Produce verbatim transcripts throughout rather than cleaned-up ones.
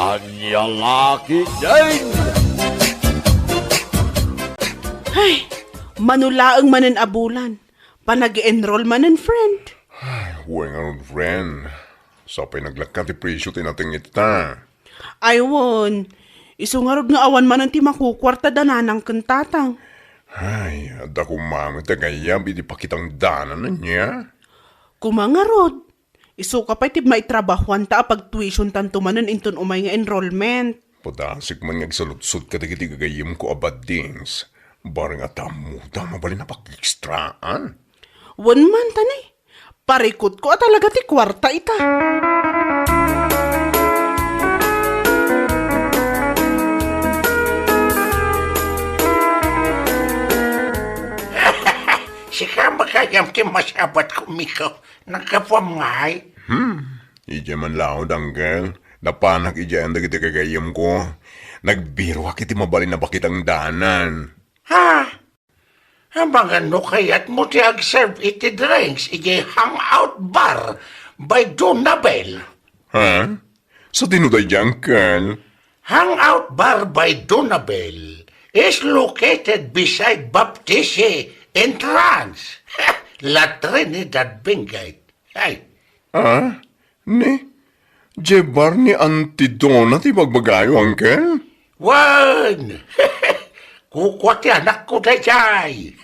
Ania nga ketdin? Ay, mano laeng manen a bulan. Panag-enroll manen, friend. Ay, wen ngarud, friend. Sapay naglakka ti presyo ti natengngetta. Ay, wen. Isu ngarud nga awan manen ti makukuarta da nanang ken tatang. Ay, adda koma met a gayyem iti pakitangdanan, ania? Koma ngarud. Isuka pay ti maitrabahoanta a pagtuitiontanto manen inton umay nga enrollment. Padasek man nga agsaludsod kadagiti gagayyemko a baddings. Bareng a ta ammoda, mabalin a pag-extraan. Wen man, tani. Parikutko a talaga ti kuarta ita. Sika, makayam ti masabatko, Miko. Naggapuam ngay? Hmm. Idiay man laeng, uncle. Napanak idiay dagiti gagayyemko. Nagbiruak iti mabalin a pakitangdanan. Ha? Amangan no kayatmo ti agserve iti drinks idiay Hangout Bar by Donabel. Ha? Sadino daydiay, uncle? Hangout Bar by Donabel is located beside Baptisi entrance. La Trinidad Benguet. Ay. Ah? Ni? Diay bar ni Auntie Donna ti bagbagayo, uncle? Wen! Kukua ti anakko daydiay.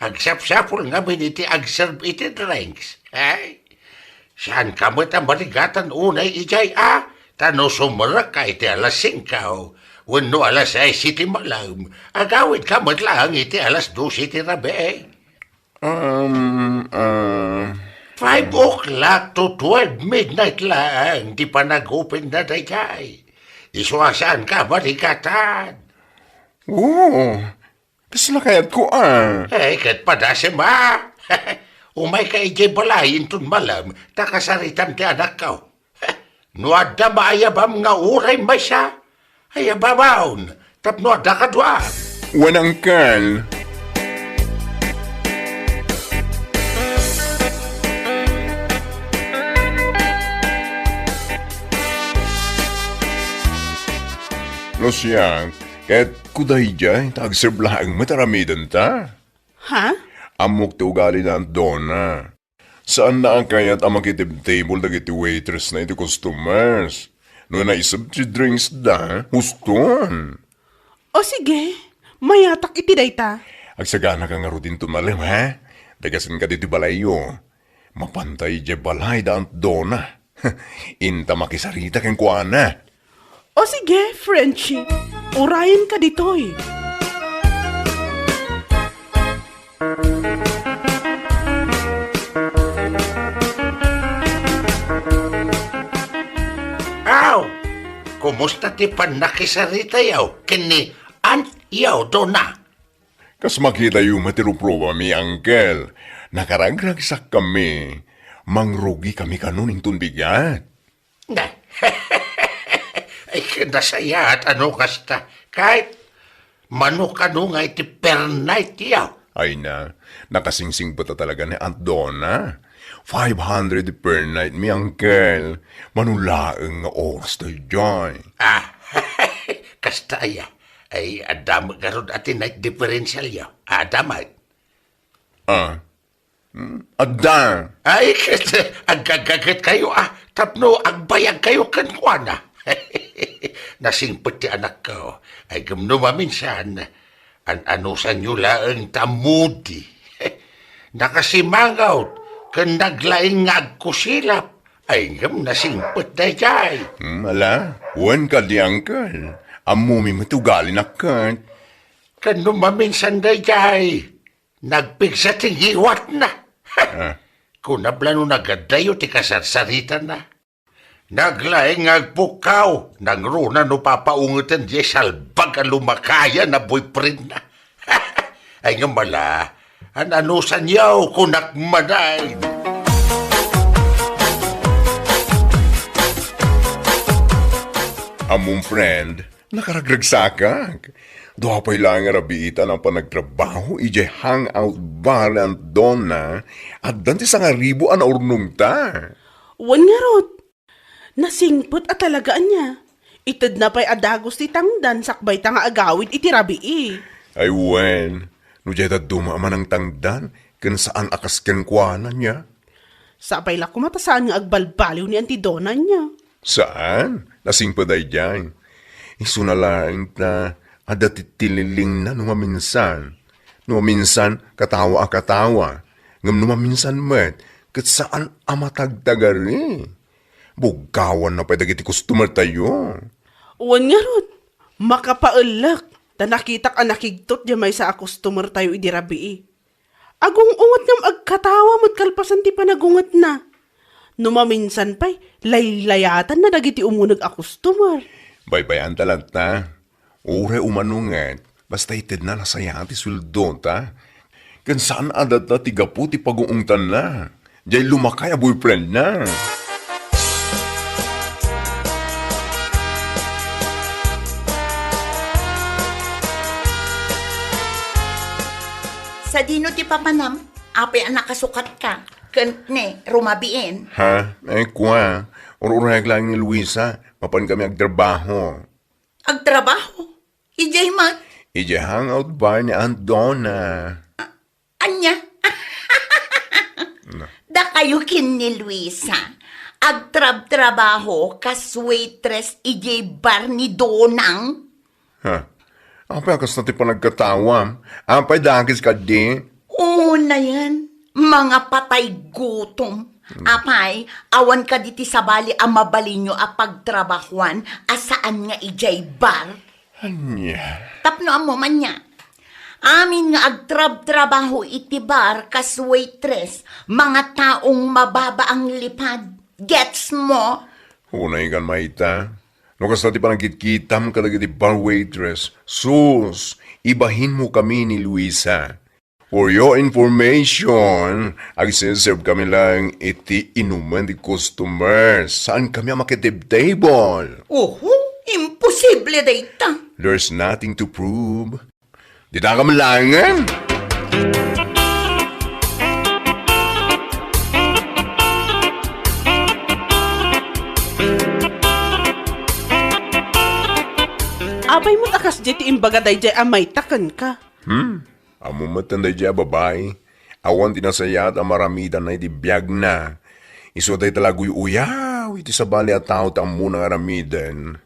Agsapsapul ngamin iti agserve iti drinks. Ay, saanka met a marigatan unay idiay a? Ta no sumrekka iti alas singko, wenno alas sais iti malem, agawidka met laeng iti alas dose ti rabii. Um, ah, Five o'clock to twelve midnight laeng ti panag-openna daydiay. Isu a saanka a marigatan. Oo, kasla kayatko a. Eh, ket padasem a. Umayka idiay balay inton malem, ta kasaritam ti anakko. No adda maayabam nga uray maysa, ayabamon tapno adda kadua. Wen, uncle. No siak, ket kuno daydiay ta agserve laeng met aramidenta. Ha? Ammok ti ugali ni Aunt Donna. Saanna a kayat a makitibtable dagiti waitressna iti customers. No naisep ti drinksda, huston. O sige, mayatak iti dayta. Agsaganaka ngarud inton malem, ha? Dagasenka ditoy balayyo. Mapanta idiay balay da Aunt Donna. Inta makisarita kenkuana. O sige, Frenchie, urayenka ditoy. Aw, kumusta ti pannakisaritayo ken ni Aunt Donna? Kas makitayo met ti ruprubami, uncle. Nakaragragsakami. Mangrugikami kano inton bigat. Ay, nasayaat a no kasta. Ket mano kano nga iti per night-yo? Ay na, nakasingsingpet a talaga ni Aunt Donna. Five hundred per night mi, uncle. Mano laeng nga oras daydiay. Ah, kasta aya. Ay, adda met ngarud a ti night differential-yo. Adda met. Ah, hmm, adda. Ay, ket aggagatkayo a tapno agbayagkayo kenkuana. Nasingpet ti anakko. Ay, ngem no maminsan, an-anusanyo laeng ta moody. Nakasimangot ken naglaing nga agkusilap. Ay, ngem nasingpet daydiay. Hmm, ala, wen kadi, uncle. Ammomi met ugalina ket. Ken no maminsan daydiay, nagpigsa ti ngiwatna. Ah. Kunam la no nagaddayo ti kasarsaritana. Naglaing nga agpukkaw, nangruna no papaungeten diay salbag a lumakayan a boyfriendna. Ay nga mala, an-anusanyo, kunak manen. Ammom, friend, nakaragragsakak. Dua pay laeng a rabiitan a panagtrabaho idiay Hangout Bar ni Aunt Donna, addan ti sangaribu a naurnongta. Wen ngarud, nasingpet a talaga ania. Itedna pay a dagus ti tangdan sakbay ta nga agawid iti rabii. Ay wen, no diay dadduma a manangtangdan, ken saan a kas kenkuana nia? Sapay la koma ta saan nga agbalbaliw ni Auntie Donna nia. Saan? Nasingpet daydiay. Isuna laeng ta adda ti tililingna no maminsan. No maminsan, katawa a katawa. Ngem no maminsan met, ket saan a matagtagari. Buggawanna pay dagiti customertayo. Wen ngarud, makapaellek, ta nakitak a nakigtot diay maysa a customertayo idi rabii. Agung-unget ngem agkatawa met kalpasan ti panagungetna. No maminsan pay, laylayatanna dagiti umuneg a customer. Baybay-anta latta. Uray umano nget, basta itedna lasaya ti sueldota. Ken saan a datna ti gapu ti paguungtanna. Diay lumakay a boyfriendna. Sadino ti papanam? Apay a nakasukatka? Ken ne, rumabiin? Ha? Ay, kua. Ur-urayag laeng ni Luisa. Mapan kami agtrabaho. Agtrabaho? Idiay met? Idiay hangout bar ni Aunt Donna. Ania? Na. Dakayo ken ni Luisa, agtrabtrabaho kas waitress idiay bar ni Donang? Ha? Apay a kasta ti panagkatawam? Apay dakes kadi? Unayen, mangapatay gutom. Hmm. Apay, awan kadi ti sabali a mabalinyo a pagtrabahuan a saan nga idiay bar? Ania? Tapno ammom ania? Amin nga agtrabtrabaho iti bar kas waitress, mangataong mababa ang lipad. Gets mo? Unay kan mayta. No kasta ti panagkitkitam kadagiti bar waitress, sus, ibahinmo kami ni Luisa. For your information, agse-serve kami laeng iti inumen ti customer. Saan kami a makitib table. Oho, imposible dayta. There's nothing to prove. Dita ka malangen. Apay met a kasdiay ti imbaga daydiay a mayta kenka? Hmm? Ammom met daydiay a babai, awan ti nasayaat a maramidanna iti biagna. Isu dayta la aguy-uyaw iti sabali a tao ti ammona nga aramiden.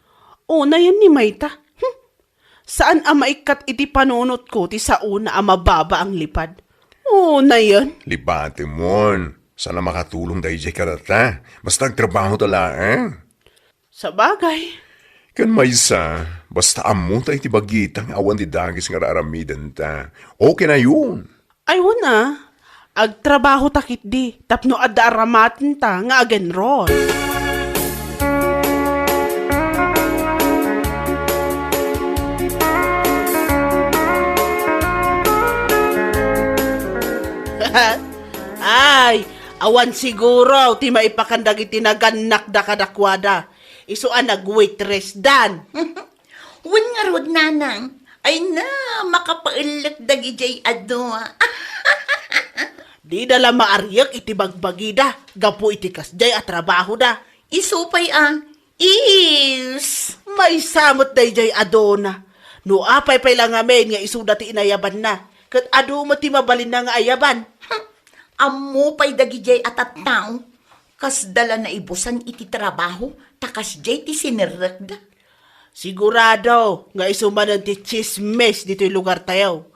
Unayen ni mayta. Hmm. Saan a maikkat iti panunotko ti saona a mababa ang lipad. Unayen. Lipatemon. Saan a makatulong daydiay kadata. Basta agtrabaho ta laeng. Sabagay. Ken maysa, basta ammota iti bagita nga awan ti dakes nga ar-aramidenta. Okay na yun. Ay, wen a. Agtrabaho ta ketdi tapno adda aramatenta nga agenron. Ay, awan siguro ti maipakan dagiti nagannakda kadakuada. Isu a nagwaitressdan. Wen ngarud, nanang, ay na, makapaellek dagidiay a dua. Dida la maariek iti bagbagida gapu iti kasdiay a trabahoda. Isu pay a, is. Maysa met daydiay a dona. No apay pay la ngamin nga isuda ti inayabanna, ket adu met ti mabalinna nga ayaban. Hmm, ammo pay dagidiay a tattao. Kasda la naibusan iti trabaho, ta kasdiay ti sinerrekda. Sigurado nga isu manen ti tsismis ditoy lugartayo.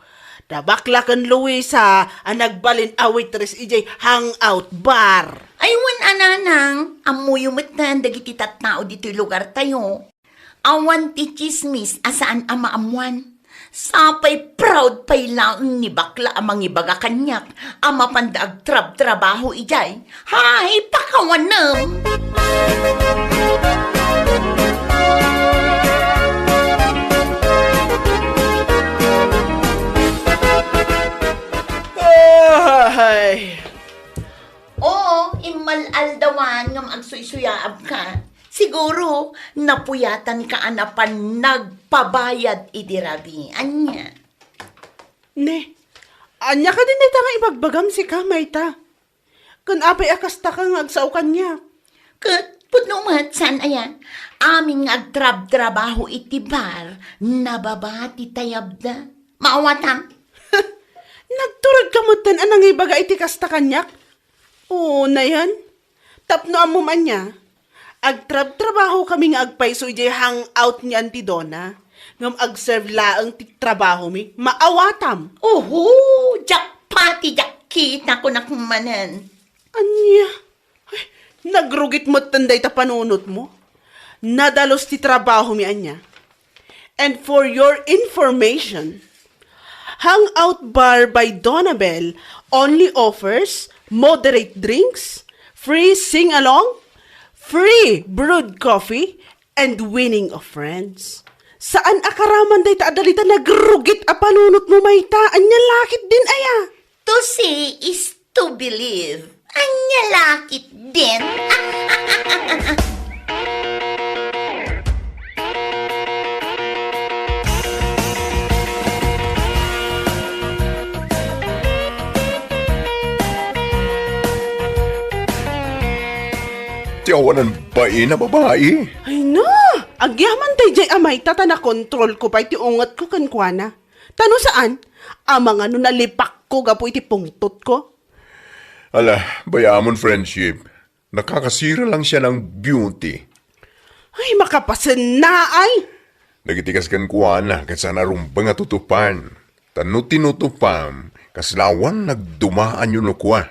Da bakla ken Luisa a nagbalin a waitress idiay hangout bar. Ay, wen a, nanang, ammoyo metten dagiti tattao ditoy lugartayo. Awan ti tsismis a saan a maammoan. Sapay proud pay laeng ni bakla a mangibaga kaniak a mapanda agtrabtrabaho idiay. Hay, pakawanem! Ay! Oo, immal-aldawan ngem agsuysuyaabka. Siguro, napuyatanka a napan nagpabayad iti rabii. Ania? Ne, ania kadi dayta nga ibagbagam sika, mayta? Ken apay a kastaka nga agsao kaniak? Ket Pudno met, saan aya? Amin nga agtrabtrabaho iti bar, nababa ti tayabda. Maawatam? Nagturod ka metten a nangibaga iti kasta kaniak? Oo, nayan. Tapno ammom ania, agtrabtrabaho kami nga agpayso idiay hangout ni Auntie Donna. Ngem agserve laeng ti trabahomi. Maawatam. Uhu, diak pati diak kita kunak manen. Ania? Ay, nagrugit metten dayta panunotmo. Nadalus ti trabahomi ania. And for your information, Hangout Bar by Donabel only offers moderate drinks, free sing-along, free brewed coffee, and winning of friends. Saan a karaman dayta adda dita nagrugit a panunotmo, mayta? Ania lakit din aya? To see is to believe. Ania lakit din? Ti awanan bain a babai. Ay na! Agyaman daydiay a mayta ta nakontrolko pay ti ungetko kenkuana. Ta no saan, amangan no nalipakko gapu iti pungtotko. Ala, bayamon, friendship. Nakakasira lang siya ng beauty. Ay, makapasenna ay! Dagiti kas kenkuana, ket saan a rumbeng a tutupan. Ta no tinutupam, kasla awan nagdumaan yun no kua.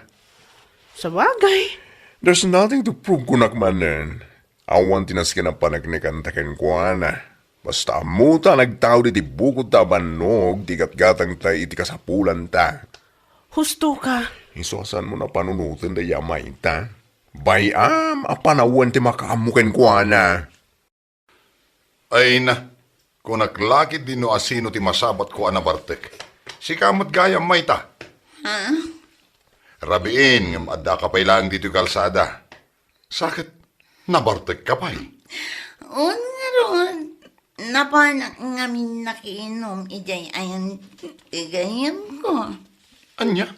Sabagay. There's nothing to prove kunak manen. Awan ti nasken a paneknekan ta kenkuana. Basta ammota a nagtaud iti bukod ta a bannog ti gatgatangta iti kasapulanta. Husto ka. Isu a saanmo a panunoten dayta a mayta. Bay-am a panawen ti makaammo kenkuana. Ay na, kunak lakit din no asino ti masabatko a nabartek. Sika met gayam, mayta. Ha? Rabiin, ngem adda ka pay laeng ditoy kalsada. Sa ket, nabartek ka pay? Wen ngarud, napanak ngamin nakiinum idiay ayan ti gayyemko. Ania?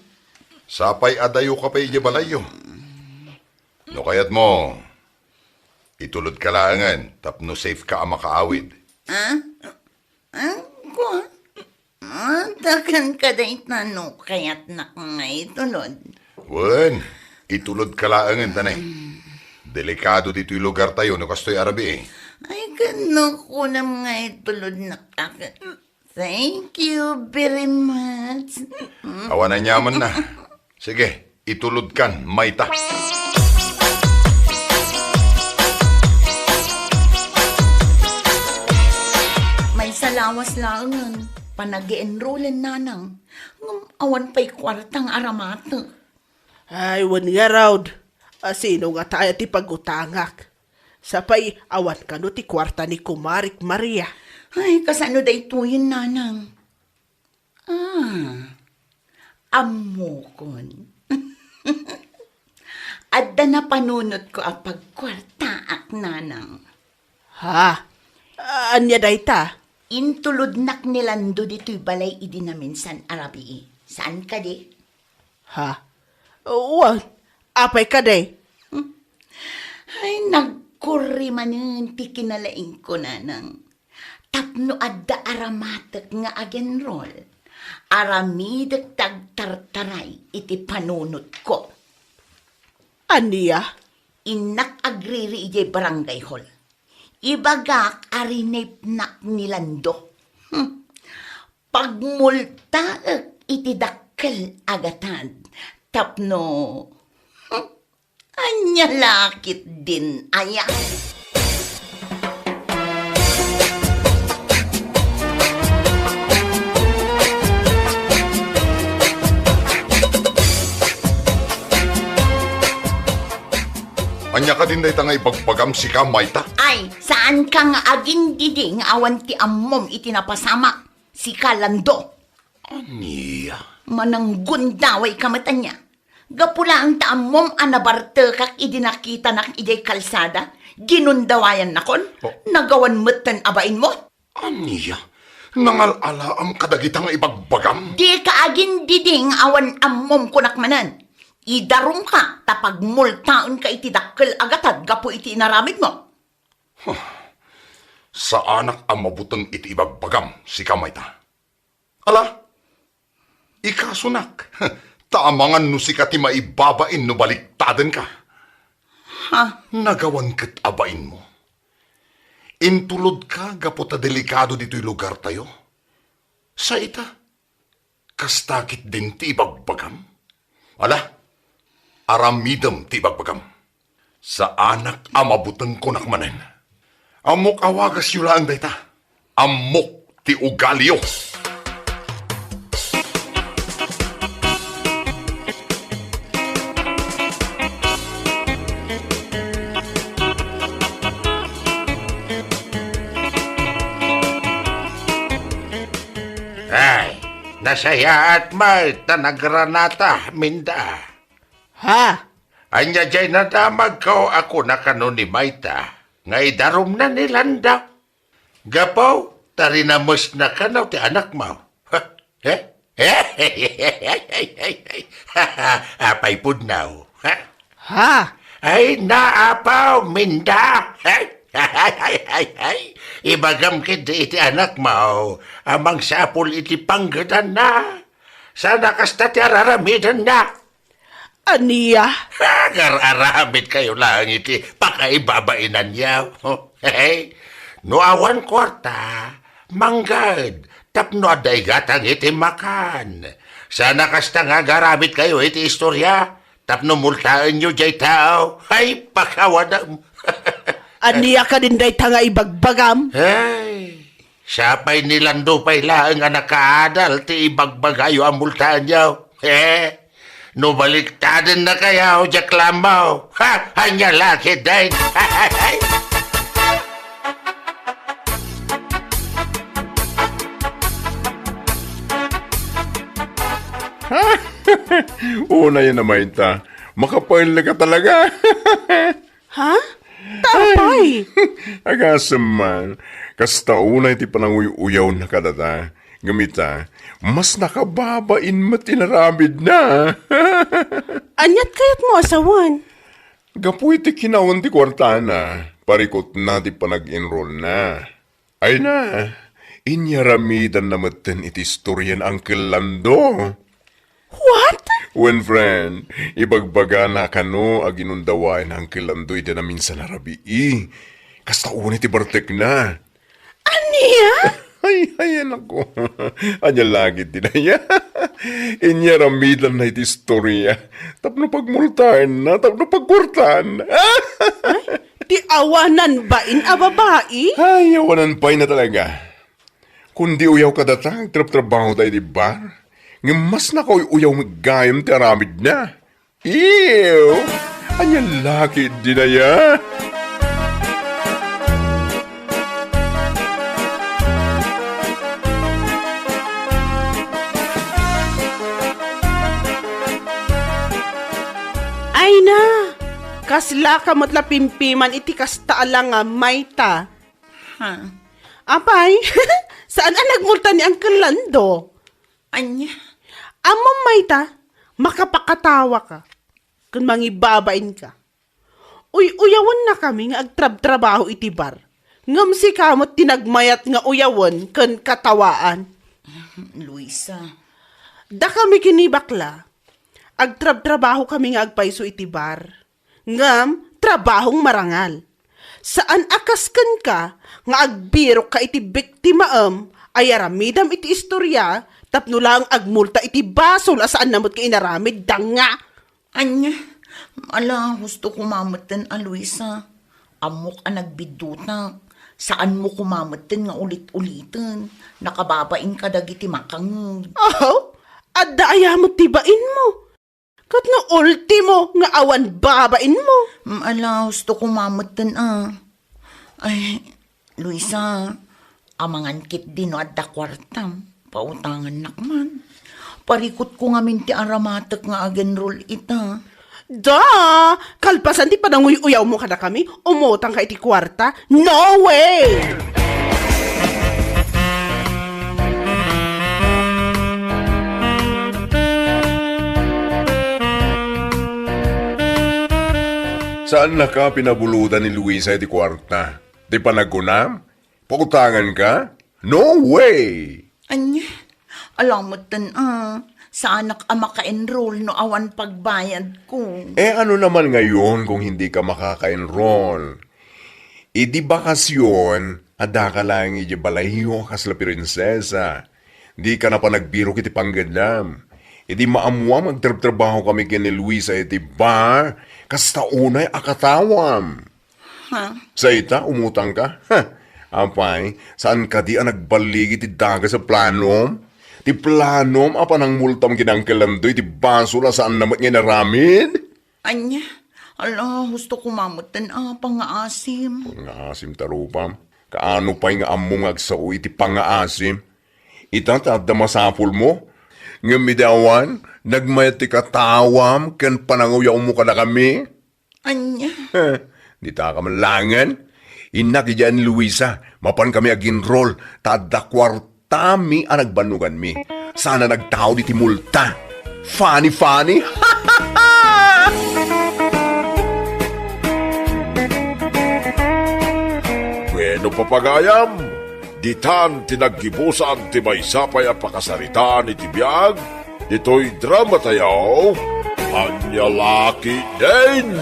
Sapay a dayo ka pay idiay balayyo. No kayatmo, itulod ka laengen tapno safe ka a makaawid. Ah? Ah, kua? Ah, dakan ka dayta no kayatnak nga itulod. Wen, itulod ka laengen, ta ne. Delikado ditoy lugartayo no kastoy a rabii. Ay, ket no kunam nga itulodnak ka ket. Thank you very much. Awan aniamanna. Sige, itulodkan, mayta. Maysa lawas laengen, panag-enrollen nanang. Ngem awan pay kuarta nga aramatek. Ay, wen ngarud, asino ngata aya ti pagutangak? Sapay, awan kano ti kuarta ni Kumarik Maria. Ay, kasano daytoyen, nanang? Ah, ammokon. Adda napanunotko a pagkuartaak, nanang. Ha? Ania dayta? Intulodnak ni Lando ditoy balay idi naminsan a rabii. Saan kadi? Ha? Wen, apay kadi? Hmm. Ay, nagkurri manen ti kinalaingko, nanang. Tapno adda aramatek nga agenrol, aramidek ti agtartaray iti panunotko. Ania? Innak agriri idiay barangay hall. Ibagak a rinipnak ni Lando. Hmm. Pagmultaek iti dakkel a gatad tapno, hmm, ania lakit din aya? Ania kadin dayta nga ibagbagam, sika, mayta? Ay, saanka nga agindidi nga awan ti ammom iti napasamak, sika, Lando. Ania? Mananggundaway ka met ania? Gapu laeng ta ammom a nabartekak idi nakitanak idiay kalsada, ginundawayannakon, oh, nagawan metten a bainmo. Ania? Nangal-alaam kadagita nga ibagbagam? Dika agindidi nga awan ammom kunak manen. idarumka ta pagmultaenka iti dakkel a gatad gapu iti inaramidmo. Huh. Saanak a mabuteng iti ibagbagam, sika mayta. Ala, ikasonak, ta amangan no sika ti maibabain no baliktadenka. Ha? Nagawan ket a bainmo. Intulodka gapu ta delikado ditoy lugartayo. Sa ita, kasta ketdin ti ibagbagam? Ala, aramidem ti ibagbagam. Saanak a mabuteng, kunak manen. Ammok a wagasyo laeng dayta. Ammok ti ugaliyo. Ay, nasayaat met ta nagranata, Minda. Ha? Ania jay nadamagko a kuna kano ni mayta nga idarumna ni Lando? Gapu ta rinamesna kano ti anakmo. Ha? Eh? Apay pudno? Ha? Ha? Ay, naapaw, Minda. Ibagam ketdi iti anakmo a mangsapul iti panggedanna. Saan a kasta ti araramidenna. Ania? Agar-aramidkayo laeng iti pakaibabainanyo. Hey, no awan kuarta, manggad tapno adda igatang iti makan. Saan a kasta nga agaramidkayo iti istoria tapno multaenyo jay tao. Ay, pakawanam. Ania kadin dayta nga ibagbagam? Ay, siapay ni Lando pay laeng a nakaadal ti ibagbagayo a multaenyo. Eh, no baliktadennakayo, diak lammo. Ha? Ania la ketdin? Unayen a mayta. Makapaelleka talaga. Ha? Ta apay? Agasem man, kasta unay ti pananguy-uyawna kadata. Ngem ita, mas nakababain met inaramidna. Aniat kayatmo a sawen? Gapu iti kinawan ti kuartana, parikutna ti panag-enrollna. Ay na, inyaramidanna metten iti istorian Uncle Lando. What? Wen, friend, ibagbagana a kano a ginundawaen ni Uncle Lando iti naminsan a rabii. Kasta unay ti bartekna. Ania? Ay, ay, anak ko. Ania la ketdin aya? Inyaramidanna iti istoria. Tapno pagmultaenna, tapno pagkuartaenna. Ay, ti awanan bain a babai? Ay, awanan pay na talaga. Kundi uyaw kadata, agtrabtrabahoda iti bar. Ngem mas nakauy-uyaw met gayam ti aramidna. Ew! Ania la ketdin aya? Ay na! Kaslaka met la pimpiman iti kasta a langam, mayta. Ha? Apay, saan a nagmulta ni Uncle Lando? Ania? Ammom mayta, makapakatawaka ken mangibabainka. Uy-uyawennakami nga agtrabtrabaho iti bar. Ngem sika met ti nagmayat nga uyawen ken katawaan. Luisa. Dakami ken ni bakla, agtrabtrabahokami nga agpayso iti bar. Ngem trabahong marangal. Saan a kas kenka nga agbirokka iti biktimaem a yaramidam iti istoria tapno laeng agmulta iti basol a saanna met nga inaramidda nga. Ania? Ala, husto koma metten a Luisa. Ammok a nagbiddutak. Saanmo koma metten nga ulit-uliten. Nakababain kadagiti makangeg. Aw, adda aya met ti bainmo? Ket no ultimo nga awan babainmo? Mm, ala, husto koma metten a. Ay, Luisa, amangan ketdi no adda kuartam, pautangannak man. Parikutko ngamin ti aramatek nga agenrol ita. Da! Kalpasan ti pananguy-uyawmo kadakami, umutangka iti kuarta? No way! Saannaka pinabulotan ni Luisa iti kuarta? Ti panagkunam, pautanganka? No way! Ania? Ala metten a, saanak a maka-enroll no awan pagbayadko. Eh, ano naman ngayon kung hindi ka makaka-enroll? Idi bakasyon, adda ka laeng iti balayyo a kasla prinsesa. Dika na panagbirok iti panggedam. Idi maammuam nga agtrabtrabaho kami ken ni Luisa iti bar, kasta unay a katawam. Ha? Sa ita, umutangka? Ha! Apay, saan kadi a nagballigi ti dagas a planom? Ti planom a panangmultam ken Uncle Landoy, ti basol a saanna met nga inaramid? Ania? Ala, husto ko mametten a pangngaasim. Pangngaasim ta rupam. Kaano pay nga ammom nga agsao iti pangngaasim? Ita ta adda masapulmo? Ngem idi awan, nagmayat ti katawam ken pananguyawmo kadakami? Ania? Dita ka man laengen? Innak idiay ni Luisa, mapan kami ag-enroll, ta adda kuartami a nagbannoganmi. Saan a nagtaud iti multa. Funny, funny! Bueno, papagayam, ditan ti naggibusan ti maysa pay a pakasaritaan iti biag ditoy drama tayo, Ania La Ketdin.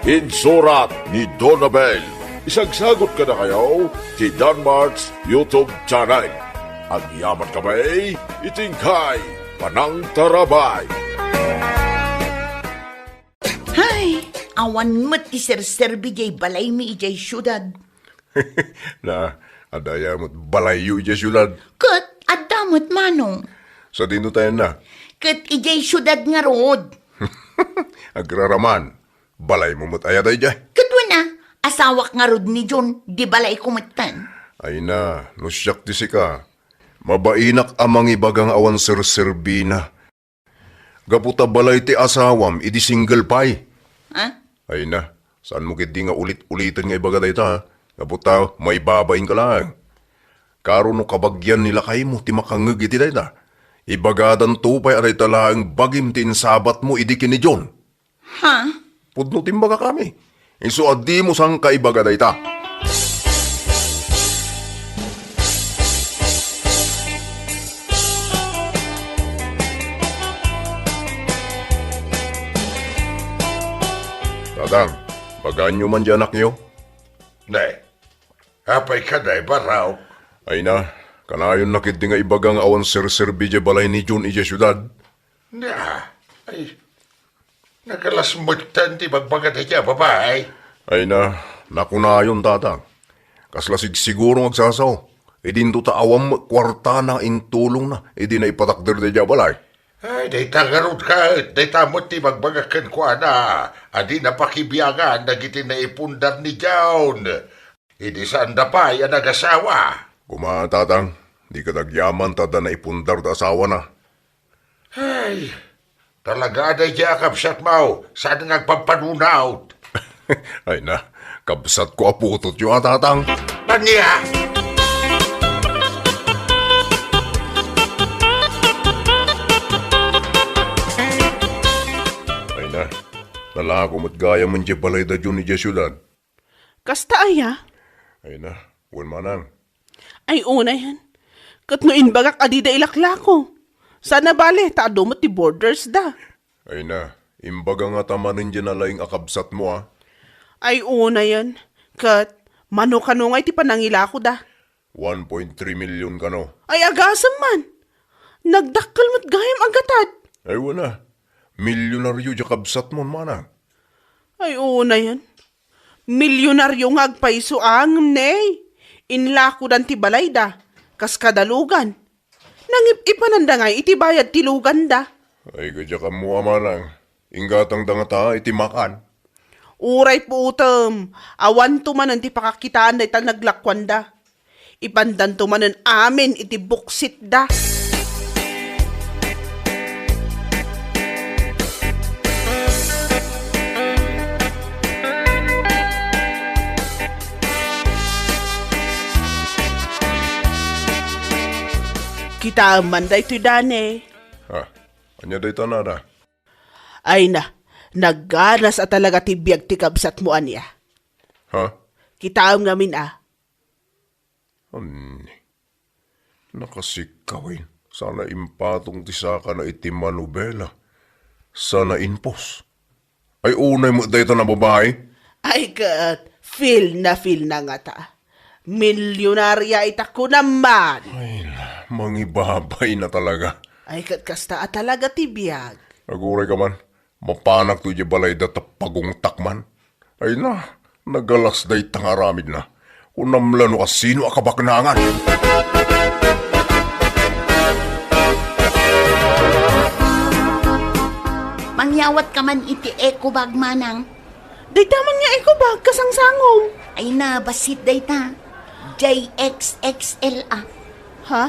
Insurat ni Donabel. Isagsagot kadakayo ti Danmart's YouTube channel. Agyaman kami iti inkay panangtarabay. Hay, awan met ti serserbi diay balaymi idiay siudad. Na, adda aya met balayyo idiay siudad? Ket adda met, manong. Sadino tayenna? Ket idiay siudad ngarud. Agraraman, balaymo met aya daydiay? Ket wen a, asawak ngarud ni John, di balayko metten. Ay na, no siak ti sika, mabainak a mangibaga nga awan serserbina. Gapu ta balay ti asawam idi single pay. Ha? Ay na, saanmo ketdi nga ulit-uliten nga ibaga dayta, ha? Gapu ta maibabainka laeng. Karo no kabagian ni lakaymo ti makangngeg iti dayta, ibagadanto pay a dayta laeng bagim ti insabatmo idi ken ni John. Ha? Pudno ti imbagakami. Isu a dimo sangka ibaga dayta. Tatang, bagaanyo man diay anakyo? Ne, apay kadi, Barok? Ay na, kanayonna ketdi nga ibaga nga awan serserbi diay balay ni John idiay siudad. Na, ay, nakalas metten ti ibagbaga daydiay a babai. Ay na, nakunayon, Tatang. Kasla sigsiguro nga agsasao. Idinto ta awan met kuartana intulongna idi naipatakder daydiay a balay. Ay, dayta ngarud ket, dayta met ti ibagbaga kenkuana a dina pakibiangan dagiti naipundar ni John idi saanda pay a nagasawa. Koma, Tatang, dika agyaman ta adda naipundar da asawana. Ay, talaga a daydiay a kabsatmo, saan nga agpampanunot. Ay na, kabsatko a putotyo a, Tatang. Ania? Ay na, nalako met gayam diay balay da John idiay siudad. Kasta aya? Ay na, wen manang. Ay, unayen. Ket no imbagak a dida ilaklako, saan a bale ta adu met ti borders da. Ay na, imbaga ngata manen diay nalaing a kabsatmo, a? Ay, unayen. Ket mano kano ngay ti panangilako da? One point three million kano. Ay, agasem man. Nagdakkel met gayam a gatad. Ay, wen a. Milyonaryo diay kabsatmo, manang. Ay, unayen. Milyonaryo nga agpayso a ngem ne, inlakodan ti balayda, kas kada lugan. Nangip-ipananda ngay iti bayad ti luganda. Ay, kadiak ammo a manang, inggatangda ngata iti makan. Uray puotem, awanto manen ti pakakitaan dayta naglakuanda. Ipandanto manen amin iti buksitda. Kitaem man daytoy, Dane. Ha? Ania dayta, nana? Ay na, Nagganas a talaga ti biag ti kabsatmo ania. Ha? Kitaem ngamin a. Anni? Nakasikaw, eh. Sana impatong ti sakana iti manubela. Sana impos. Ay, unay met dayta a babai. Ay, ket, feel na feel na ngata. Milyonarya ita kunam man. Ay, mangibabay na talaga. Ay, ket kasta a talaga ti biag. Aguray ka man. Mapanak to idiay balayda ta pagungtak man. Ay na, nagalas dayta nga aramidna. Kunam la no kasino a kabaknangan. Mangyawat ka man iti eco bag, manang. Dayta man nga eco bag, kasangsangom. Ay na, bassit dayta. J X X L a. Ha?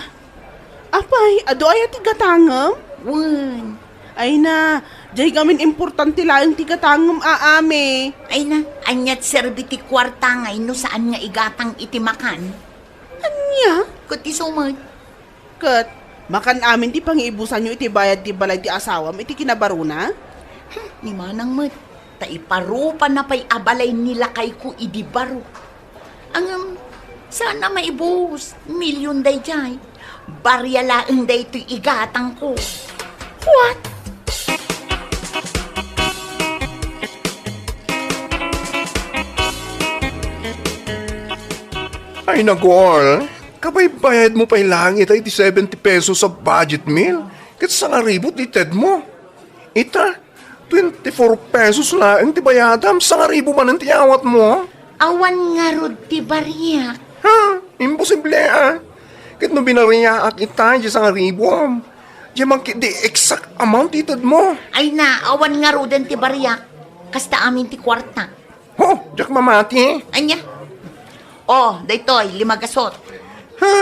Apay, adu aya ti gatangem? Wen. Ay na, jay ngamin importante laeng ti gatangem, a, ami. Ay na, ania ti serbi ti kuarta ngay no saan nga igatang iti makan? Ania? Ket isu met. Ket, makan amin ti pangiibusanyo iti bayad ti balay ti asawam iti kinabarona? Hmm, ni manang met. Ta iparupana pay a balay ni lakayko idi baro. Ngem, saan a maibus. Milyon daydiay. Baria laeng daytoy igatangko. What? Ay, nagol. Kabaybayadmo pay laeng ita iti seventy pesos a budget meal. Ket sangaribu ti tedmo. Ita, twenty-four pesos laeng ti bayadam, sangaribu manen ti awatmo. Awan ngarud ti bariak. Ha? Imposible, a. Ket no binariaak ita, di sangaribuam. Di man ketdi exact amount ti itedmo. Ay na, awan ngaruden ti bariak. Kasta amin ti kuarta. Ho, diak mamati. Ania? Oh, daytoy, lima gasot. Ha?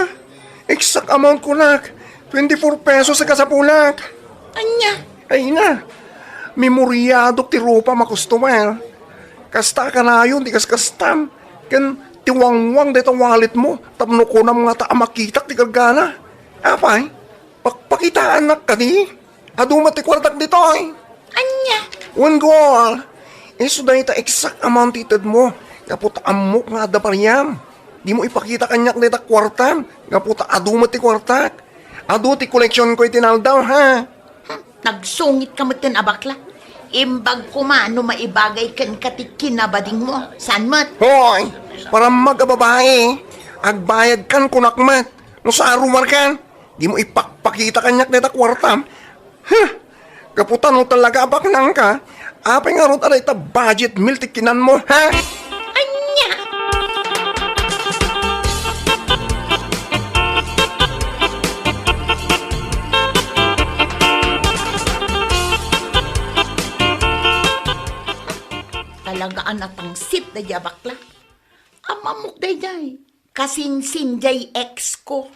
Exact amount kunak. Twenty-four pesos a kasapulak. Ania? Ay na. Memoriadok ti rupam a customer. Kasta kanayon ti kaskastam. Ken ti wangwang dayta walletmo. Tapno kunam ngata a makitak ti kargana. Apay? Pakpakitaanak kadi? Adu met ti kuartak ditoy. Ania? Wen, Gol. Isu dayta exact amount ti itedmo. Gapu ta ammok nga adda pariam. Dimo ipakita kaniak dayta kuartam. Gapu ta adu met ti kuartak. Adu ti koleksionko iti naldaw, ha? Hmm, nagsungit ka met ken a bakla. Imbag koma no maibagay kenka ti kinabadingmo. Saan met? Hoy! Parammag a babai. Agbayadkan kunak met. No sa arumarkan. Dimo ipakpakita kaniak dayta kuartam. Huh! Gapu ta no talaga a baknangka, apay ngarud a dayta budget meal ti kinanmo, ha? Ania? Talaga a natangsit daydiay a bakla. Ammok daydiay. Kasinsin jay ex ko.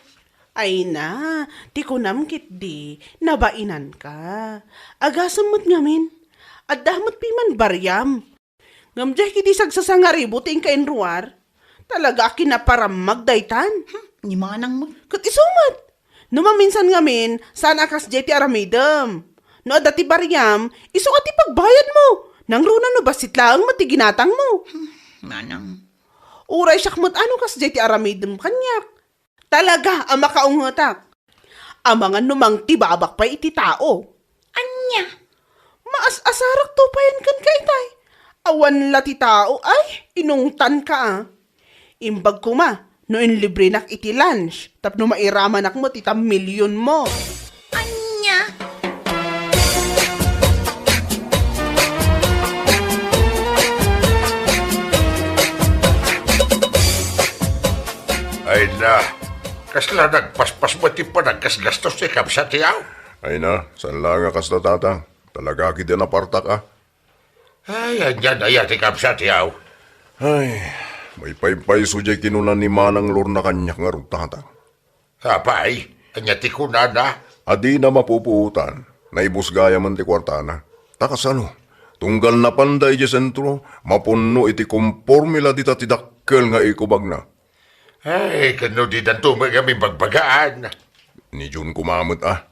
Ay na, ti kunam ketdi, nabainanka. Agasem met ngamin, adda met pay man bariam. Ngem jay ketdi sagsasangaribu ti inka inruar. Talaga a kinaparammag daytan. Hmm, ni manang met. Ket isu met. No maminsan ngamin, saan a kasdiay ti aramidem. No adda ti bariam, isu a ti pagbayadmo. Nangruna no bassit laeng met ti ginatangmo. Hmm, manang. Uray siak met a no kasdiay ti aramidem kaniak. Talaga a makaungetak. Amangan no mangtibabak pay iti tao. Ania? Maas-asarak to payen kenka itay. Awan la ti tao, ay, inungtanka a. Imbag koma no inlibrenak iti lunch tapno mairamanak met ita milionmo. Ania? Ay na, kasla nagpaspas met ti panaggasgastos ti kabsat ti aw? Ay na, saan la nga kasta, Tatang. Talaga ketdi a napartak a. Ay, ania aya ti kabsat ti aw? Ay, maypaypayso jay kinuna ni Manang Lorna kaniak ngarud, Tatang. Apay, ania ti kunana? A dina mapupuotan, naibus gayamen ti kuartana. Ta kasano, tunggal napanda idiay sentro, mapunno iti komporme la dita ti dakkel nga eco bag-na. Ay, ken no didanto met ngamin bagbagaan. Ni Jun koma met a.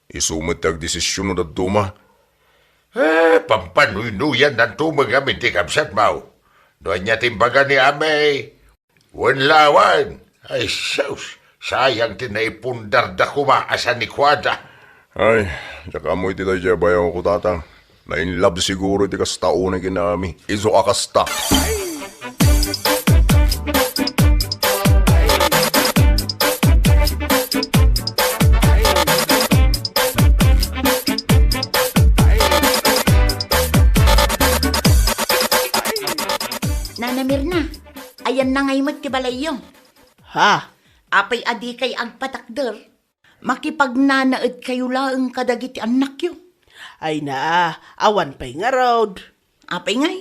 Isu met ti agdesisyon no dadduma. Eh, pampanuynuyan nanto met ngamin ti kabsatmo. No ania ti imbaga ni Ami? Wen la awan. Ay, sus! Sayang ti naipundarda koma a sanikuada. Ay, diak ammo iti daydiay a bayaw ko, Tatang. Nainlove siguro iti kasta unay ken ni Ami. Isu a kasta. Nana Mirna, ayanna ngay met ti balayyo? Ha? Apay a dikay agpatakder? Makipagnanaedkayo laeng kadagiti annakyo. Ay na, awan pay ngarud. Apay ngay?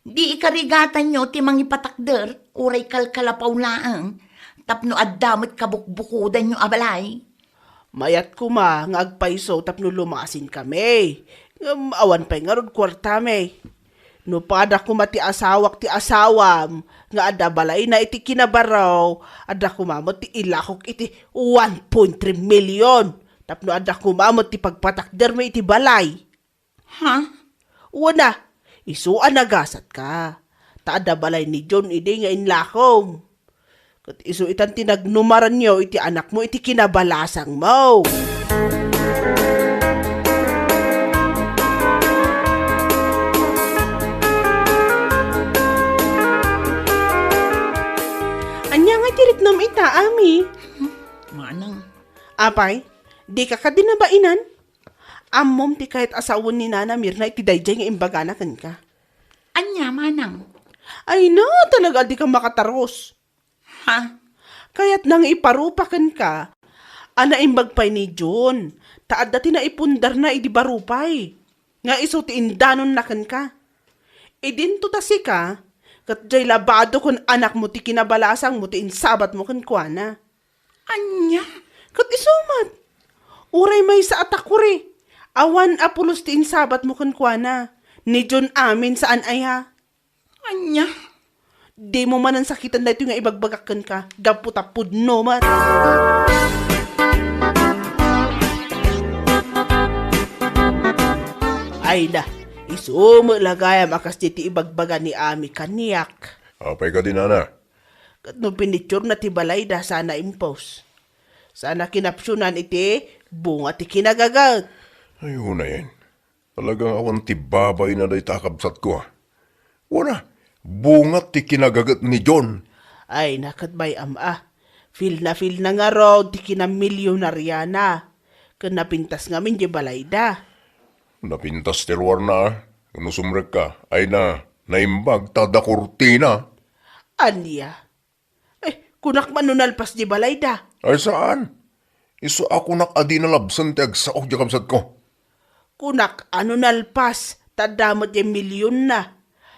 Di ikarigatanyo ti mangipatakder, uray kalkalapaw laeng, tapno adda met kabukbukodanyo a balay. Mayat koma nga agpayso tapno lumasinkami. Ngem awan pay ngarud kuartami. No pada koma ti asawak ti asawam nga adda balayna iti kinabaro, adda koma met ti ilakok iti one point three million tapno adda koma met ti pagpatakdermi iti balay. Ha? Wen a, isu a nagasatka. Ta adda balay ni John idi nga inlakom. Ket isu itan ti nagnumaranyo iti anakmo iti kinabalasangmo. Ania nga ti riknam ita, Ami? Manang. Apay, dika kadi nabainan? Ammom ti kayat a sawen ni Nana Mirna iti daydiay nga imbagana kenka. Ania, Manang? Ay na, talaga a dika makatarus. Ha? Kayatna nga iparupa kenka a naimbag pay ni John, ta adda ti naipundarna idi baro pay, nga isu ti indanonna kenka. Idinto ta sika, ket diay labado ken anakmo ti kinabalasangmo ti insabatmo kenkuana. Ania? Ket isu met. Uray maysa a takuri, awan a pulos ti insabatmo kenkuana. Ni John amin saan aya? Ania? Dimo manen sakiten daytoy nga ibagbagak kenka, gapu ta pudno met. Ay na, isu met la gayam a kasdi ti ibagbaga ni Ami kaniak. Apay kadi, Nana? Ket no pinitsur na ti balayda, sana impos. Sana kinapsunan iti bunga ti kinagaget. Ay, unayen. Talagang awan ti babayna dayta a kabsatko, a. Wen a, bunga ti kinagaget ni John. Ay, na ket bay-am a. Feel na feel na ngarud ti kinamilyonariana. Ken napintas ngamin diay balayda. Napintas ti ruarna, a. No sumrekka, ay na, naimbag ta adda kurtina. Ania? Eh, kunak man no nalpas diay balayda. Ay, saan. Isu a kunak a di nalabsen ti agsaok diay kabsatko. Kunak a no nalpas, ta adda met diay milyonna.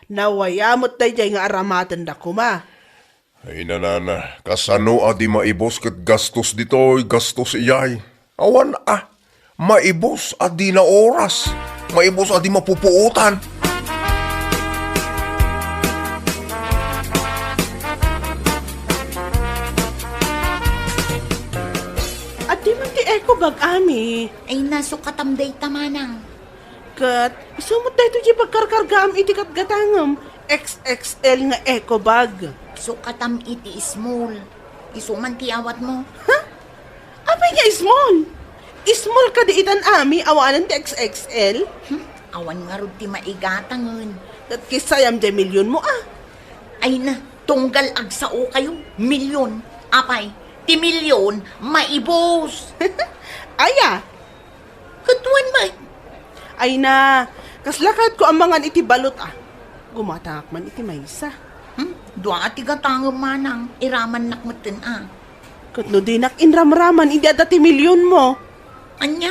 Nawaya met daydiay nga aramatenda koma. Ay, nanana, kasano a di maibus ket gastos ditoy, gastos iyay? Awan a, maibus a di naoras, maibus a di mapupuotan. Adda man ti eco bag, Ami. Ay, nasukatam dayta, Manang. Ket isu met daytoy ti pagkarkargaam iti gatgatangem, X X L nga eco bag. Sukatam iti small. Isu man ti awatmo. Ha? Apay nga small? Small kadi itan, Ami, awanen ti X X L? Hmm, awan ngarud ti maigatangen. Ket kissayam diay milyonmo, a. Ay na, tunggal agsaokayo, milyon. Apay, ti milyon, maibus. Aya? Ket wen met. Ay na, kasla kayatko a mangan iti balot, a. Gumatangak man iti maysa. Hmm? Dua a ti gatangem, Manang, iramannak metten, a. Ket no dinak inramraman, idi adda ti milyonmo. Ania?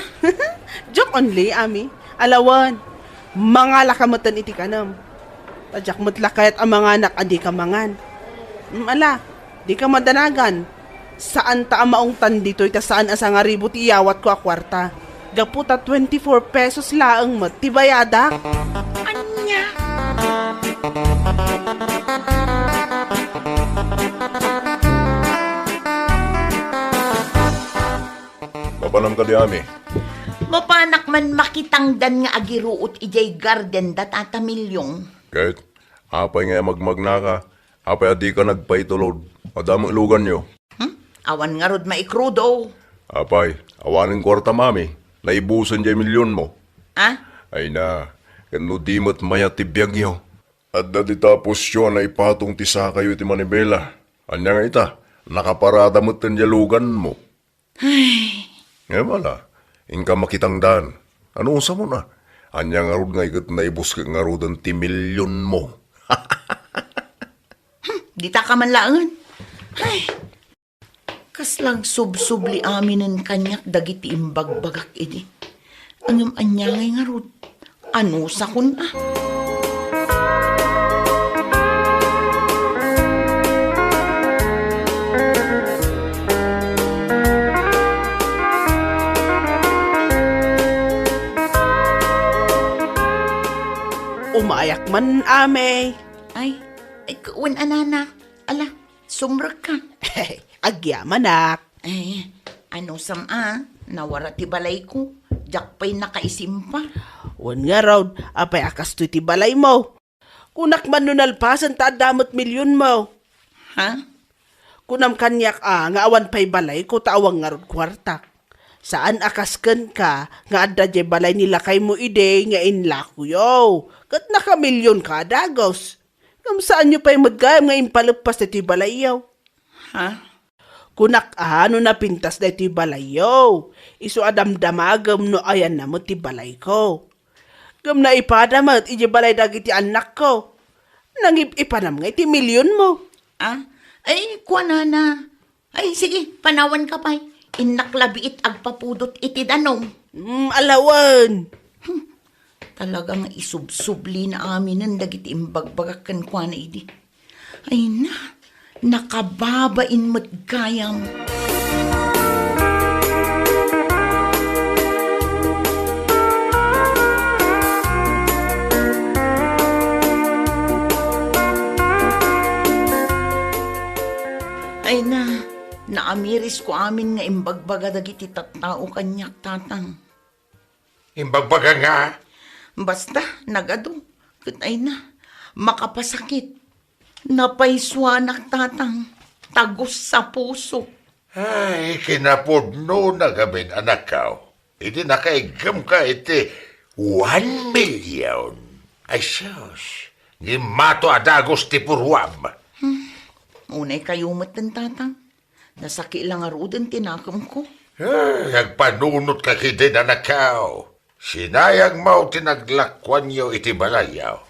Joke only, Ami. Alawen, mangalaka metten iti kanem. Ta diak met la kayat a manganak a dika mangan. Mm, ala, dika madanagan. Saan ta a maungtan ditoy ta saan a sangaribu ti iyawatko a kuarta. Gapu ta twenty-four pesos laeng met ti bayadak. Ania? Mapanam kadi, Ami? Mapanak man makitangdan nga agiruot idiay garden da Tata Milyong. Ket, apay nga magmagnaka? Apay a dika nagpaitulod? Adda met luganyo? Hmm? Awan ngarud maikrudo. Apay, awanen kuarta, mami. Naibusen diay milyonmo. Ah? Ay na, ket no di met mayat ti biagyo. Adda dita pusio a naipatong ti sakayo iti manibela. Ania nga ita, nakaparada metten diay luganmo. Ay. Nga bala, inka makitangdan. Anusam na? Ania ngarud nga iket naibuskek ngaruden ti milyonmo? Hmm, dita ka man laengen. Ay. Kasla agsubsubli aminen kaniak dagiti imbagbagak idi. Ngem ania ngay ngarud? Anusakon a? Umayak man, Amay. Ay, ay, wen a nana. Ala, sumrekka. Agyamanak. Ay, anusam a, nawara ti balayko. Diak pay nakaisimpa. Wen ngarud, apay a kastoy ti balaymo? Kunak man no nalpasen ta adda met milyonmo. Ha? Kunam kaniak a, nga awan pay balayko ta awan ngarud kuartak. Saan a kas kenka nga adda diay balay ni lakaymo idi nga inlakoyo. Ket nakamilyonka a dagus. Ngem saanyo pay met gayam nga impaleppas daytoy balayyo? Ha? Kunak a, no napintas daytoy balayyo, isu a damdamagem no ayanna met ti balayko. Ngem naipada met idiay balay dagiti annakko. Nangip-ipanam ngay ti milyonmo. Ah? Ay, kuanana. Ay, sige, panawanka pay. Innak la biit agpapudot iti danum. Hmm, alawen. Hmm, talaga nga isubsublina aminen dagiti imbagbagak kenkuana idi. Ay na, nakababain met gayam. Ay na, naamirisko amin nga imbagbaga dagiti tattao kaniak, Tatang. Imbagbaga nga? Basta, nagadu. Ket ay na, makapasakit. Napaysuanak, Tatang. Tagus a puso. Ay, kinapudno na gamin, anakko. Idi nakaiggemka iti one million. Ay, sus. Ngimmato a dagus ti puruam. Hmm. Unay kayo met, Tatang. Nasaki la ngaruden ti nakemko. Ay, agpanunotka ketdin, anakko. Sinayangmo ti naglakuanyo iti balayyo.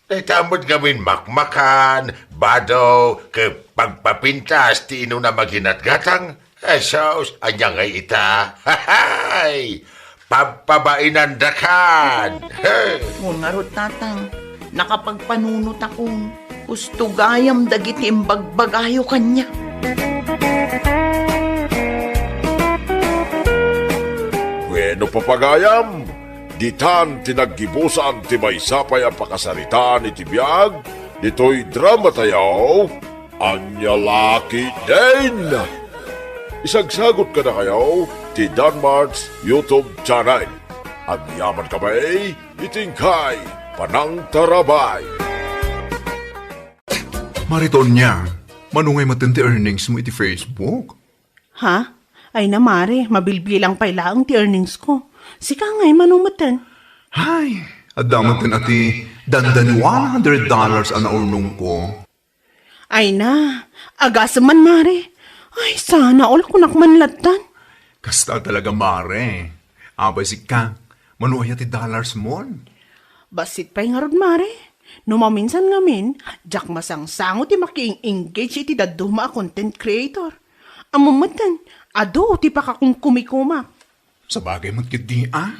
Dayta met ngamin makmakan, bado, ket pagpapintas ti inuna maginatgatang. Jesus, ania ngay ita? Hay! Pagpabainandakan! Hey! Ngarud, Tatang, nakapagpanunotakon. Husto gayam dagiti imbagbagayo kaniak. Wenno, papagayam, ditan ti naggibusan ti maysa pay a pakasaritaan iti biag ditoy dramatayo, Ania La Ketdin. Isagsagot kadakayo ti Danmart's YouTube channel. Agyaman kami iti inkay panangtarabay. Mare Tonia, mano ngay metten ti earnings mo iti Facebook? Ha? Ay na, mare, mabilbilang pay laeng ti earnings ko. Sika ngay, mano metten? Hay, adda metten a ti dandan one hundred dollars a naurnong ko. Ay na, agasem man, mare. Ay, sana all kunak man lattan. Kasta talaga, mare. Apay sika, mano aya ti dollars mon? Bassit pay ngarud, mare. No maminsan ngamin, diak masangsango ti makieng-engage iti dadduma a content creator. Ammom metten, adu ti pakakumkumikumak. Sabagay met ketdi a.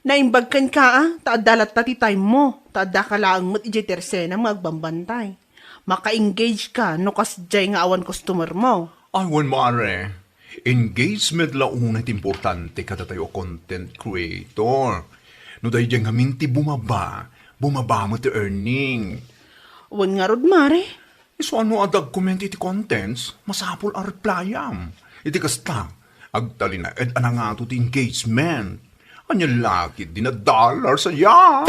Naimbag kenka a, ta adda latta ti time mo, ta addaka laeng met idiay tersenam nga agbambantay. Maka-engage ka no kasdiay nga awan customer mo. Ay, wen, mare. Engagement la unay ti importante kadatayo a content creator. No daydiay ngamin ti bumaba, bumaba met ti earning. Wen ngarud, mare. Isu a no adda agkomment iti contents, masapul a replyam. Iti kasta, agtalinaed a nangato ti engagement. Ania la ketdin a dollars aya?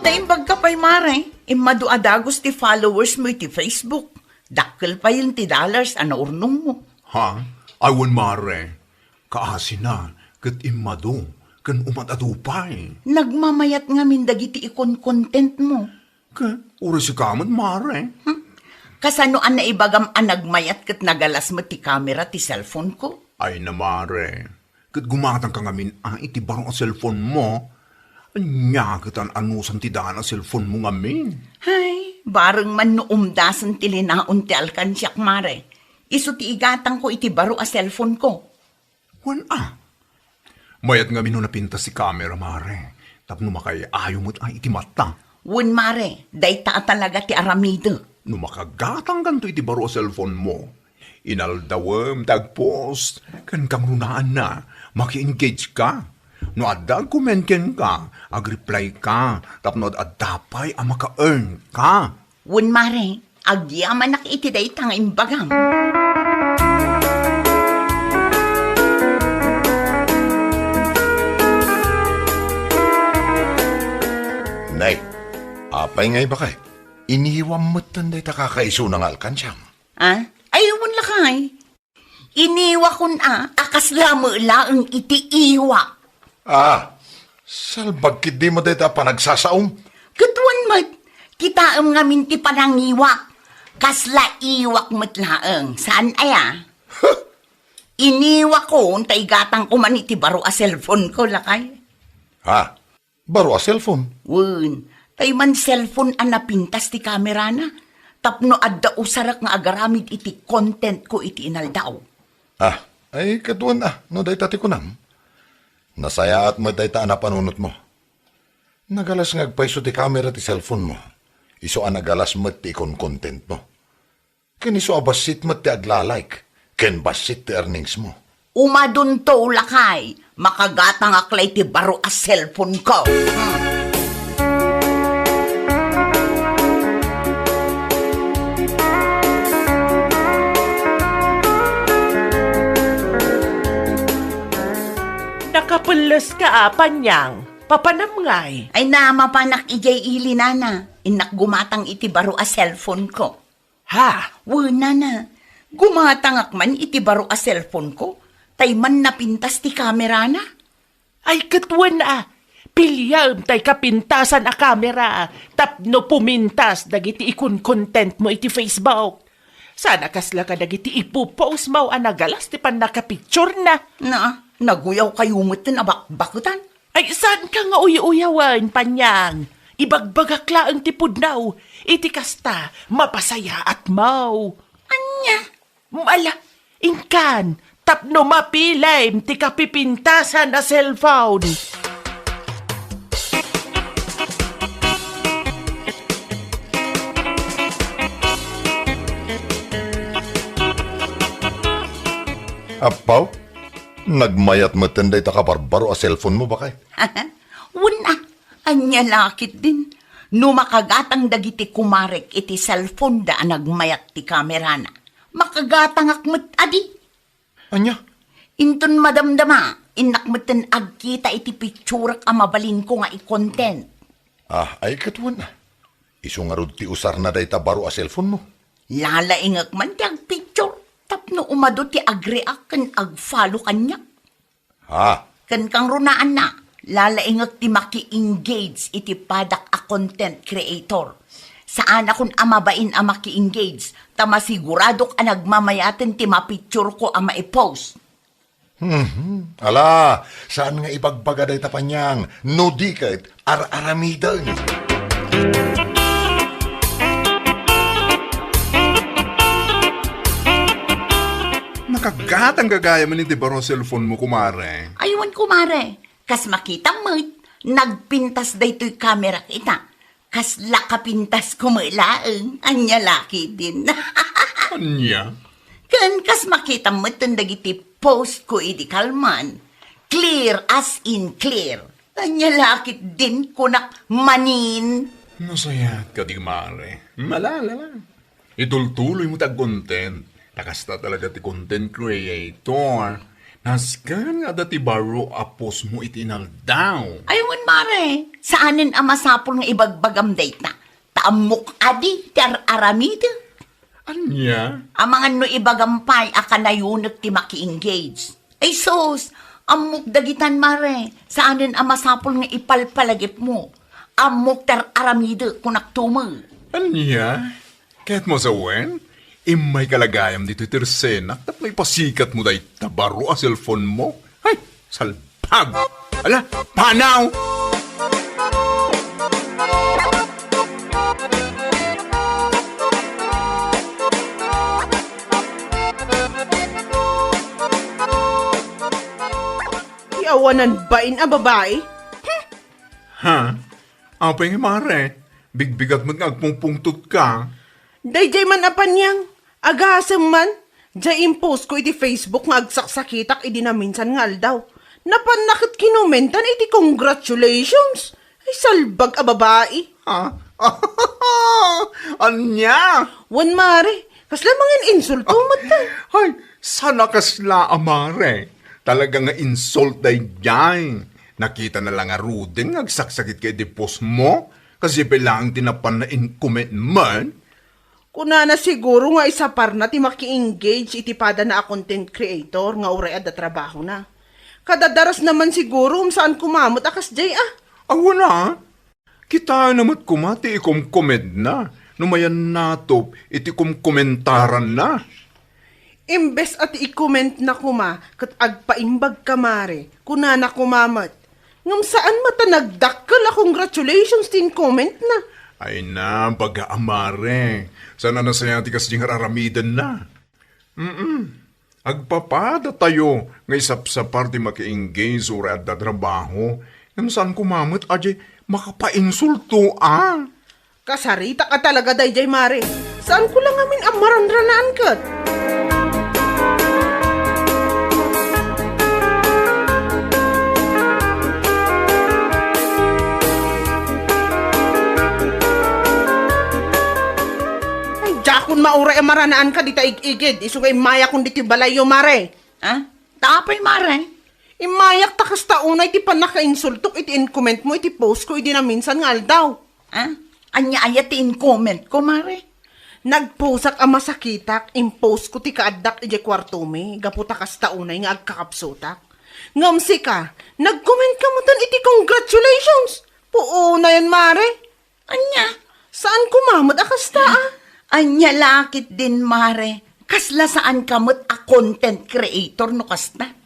Naimbag ka pay, Mare. Immadu a dagus ti followers mo iti Facebook. Dakkel payen ti dollars a naurnongmo. Ha? Ay, wen, Mare. Kaasina ket immadu ken umad-adu pay. Nagmamayat ngamin dagiti ikon-content mo. Ket uray sika met, Mare. Hmm. Kasano a naibagam a nagmayat ket nagalas met ti kamera ti cellphone ko? Ay na, Mare. Ket gumatangka ngamin a iti baro a cellphone mo. Ania ket an-anusam ti daan a cellphone mo ngamin? Hay, bareng man no umdasen ti linaon ti alkansiak, Mare. Isu ti igatangko iti baro a cellphone ko. Wen a. Mayat ngamin no napintas ti kamera, Mare, tapno makaay-ayo met a iti mata. Wen, Mare, dayta a talaga ti aramidek. No makagatangkanto iti baro a cellphone mo, inaldawem ti agpost, ken kangrunaanna, maki-engage ka. No adda agcomment kenka, agreply ka, tapno ad-adda pay a maka-earn ka. Wen, Mare, agyamanak iti dayta nga imbagam. Nay, apay nga ibakay? Iniwam metten dayta kakaisuna nga alkansiam. Ah? Ay, wen lakay. Iniwakon a, a kasla met laeng iti iwak. Ah, salbag ketdi met dayta a panagsasaom. Ket wen met, kitaem ngamin ti panangiwak. Kasla iwak met laeng. Saan aya? Iniwakon ta igatangko man iti baro a cellphone ko, lakay. Ha? Baro a cellphone? Wen, tay man cellphone a napintas ti kamerana, tapno adda usarek nga agaramid iti content ko iti inaldaw. Ah, ay, ket wen a, no dayta ti kunam. Nasayaat met dayta a napanunotmo. Nagalas nga agpayso ti kamera ti cellphone mo. Isu a nagalas met ti ikon-content mo. Ken isu a bassit met ti agla-like, ken bassit ti earnings mo. Umadunto, lakay, makagatangak la iti baro a cellphone ko. Hmm. Nakapelles ka a, Panyang. Papanam ngay? Ay na, mapanak idiay ili, nana. Innak gumatang iti baro a cellphone ko. Ha? Wen, nana, gumatangak man iti baro a cellphone ko, tay man napintas ti kamerana. Ay, ket wen a, piliaem tay kapintasan a kamera tapno pumintas dagiti ikon-content mo iti Facebook. Saan a kasla kadagiti ipopost mo a nagalas ti pannakapicturena. Na, naguyaw kayo met ti nabakbaketan. Ay, saan ka nga uy-uyawen, Panyang? Ibagbagak laeng ti pudno. Iti kasta, mapasayaat mo. Ania? Ala, inkan, tapno mapilem ti kapipintasan a cellphone. Apo, nagmayat metten dayta kabarbaro a cellphone mo, bakay? Wen a, ania la ketdin? No makagatang dagiti kumarek iti cellphone da a nagmayat ti kamerana, makagatangak met adi. Ania? Inton madamdama, innak metten agkita iti picturek a mabalinko nga i-content. Ah, ay ket wen a. Isu ngarud ti usarna dayta baro a cellphone mo. Lalaingek man ti agpicture tapno umadu ti agreact ken agfollow kaniak. Ha? Ken kangrunaanna, lalaingek ti maki-engage iti padak a content creator. Saanakon a mabain a maki-engage, ta masiguradok a nagmamayaten ti mapicture ko a maipost. Mhm. Ala, saan nga ibagbaga dayta, Panyang, no di ket ar-aramiden. Nakagatang gagayamen iti baro a cellphone mo, kumare. Ay, wen, kumare. Kas makitam met, nagpintas daytoy kamerak ita. Kasla kapintasko met laeng, ania la ketdin. Ania? Ken kas makitam metten dagiti post ko idi kalman, clear as in clear. Ania la ketdin kunak manin. Nasayaat kadi, mare. Malala la. Itultuloy mo ti agcontent. Ta kasta talaga ti content creator. Nasken nga adda ti baro a post mo iti inaldaw. Ay, wen, mare, saanen a masapul nga ibagbagam dayta. Ta ammok adi ti ar-aramidek. Ania? Amangan no ibagam pay a kanayonek ti maki-engage. Ay sus, ammok dagitan, mare. Saanen a masapul nga ipalpalagipmo. Ammok ti ar-aramidek, kunak tumo. Ania? Ket mo sa wen, immay ka la gayam ditoy tersenak tapno ipasikatmo dayta baro a cellphone mo. Ay, salbag! Ala, panaw! Ti awanan bain a babai? Ha? Apay nga, mare? Bigbigat met nga agpungpungtot ka. Daydiay man a paniang, agasem man, diay impost ko iti Facebook nga agsaksakitak idi naminsan nga aldaw. Napanna ket kinomentan iti congratulations. Ay, salbag a babai. Ha? Ania? Wen, mare, kasla mangin-insulto met. Ay, sana kasla a mare. Talaga nga insult daydiay. Nakitana la ngaruden nga agsaksakit ka iti post mo. Kasi bilang ti napanna in-comment man. Kunana siguro nga isaparna ti maki-engage iti padana a content creator nga uray adda trabahona. Kadadarasna man siguro, um, saan koma met a kasdiay a. Awan a. Kitaenna met koma ti ikomkomentna no mayan natop iti komkomentaranna. Imbes a ti ikomentna koma ket agpaimbag ka, mare, kunana koma met, ngem saan met a nagdakkel a congratulations ti inkomentna. Ay na, baga a mare. Saan a nasaya ti kasdi nga ar-aramidenna. Mm. Agpapadatayo nga isapsapar ti maki-engage uray adda trabaho. Ngem saan koma met a diay makapainsulto a. Kasaritak a talaga daydiay, mare. Saanko la ngamin a maranranaan ket. Ay, diakon mauray a maranaan ka dita ig-igid, isu nga immayakon ditoy balayyo, mare. Ah? Ta apay, mare? Immayak ta kasta unay ti pannakainsultok iti inkomentmo iti post ko idi naminsan nga aldaw. Ah? Ania aya ti inkomentko, mare? Nagposak a masakitak, impost ko ti kaaddak idiay kuartomi, gapu ta kasta unay nga agkakapsutak. Ngem sika, nagkoment ka metten iti congratulations! Puonayen, mare! Ania? Saan koma met a kasta a? Ania la ketdin, mare? Kasla saan ka met a content creator no kasta?